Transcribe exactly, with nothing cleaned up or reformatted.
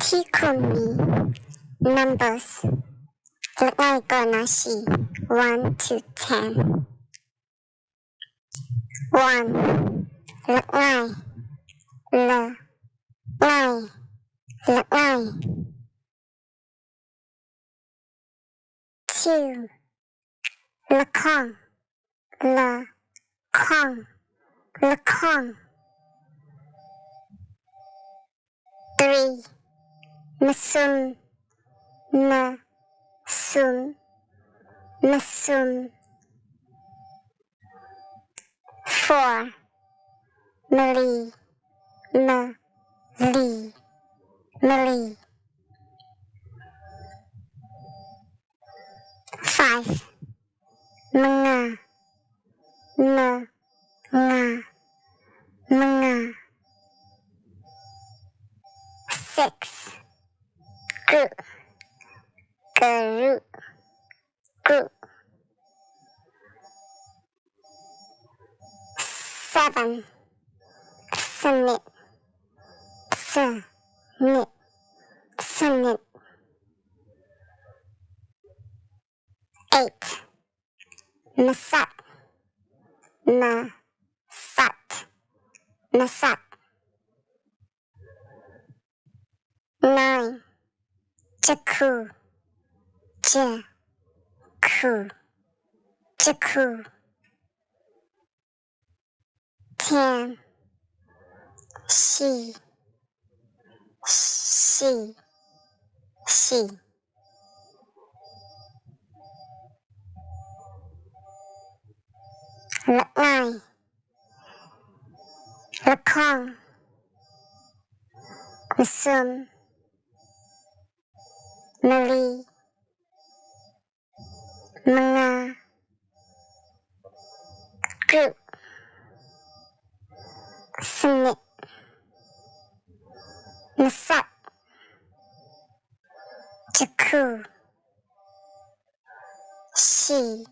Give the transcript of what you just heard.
Shi hkum ni, numbers, langai kaw na shi, one to ten. One, langai, langai, langai. Two, lahkawng, lahkawng, lahkawng. Three, masum, masum, masum. Four, mali, mali, mali. Five, manga, manga, manga. Six, kru, karu, kru. Seven, sanit, sanit, sanit. Eight, masat, masat, masat. Nine, jakhu, jakhu, jakhu. Ten, shi, shi, shi. Langai, lahkawng, masum, mali, manga, kru, sanit, masat, jakhu, shi.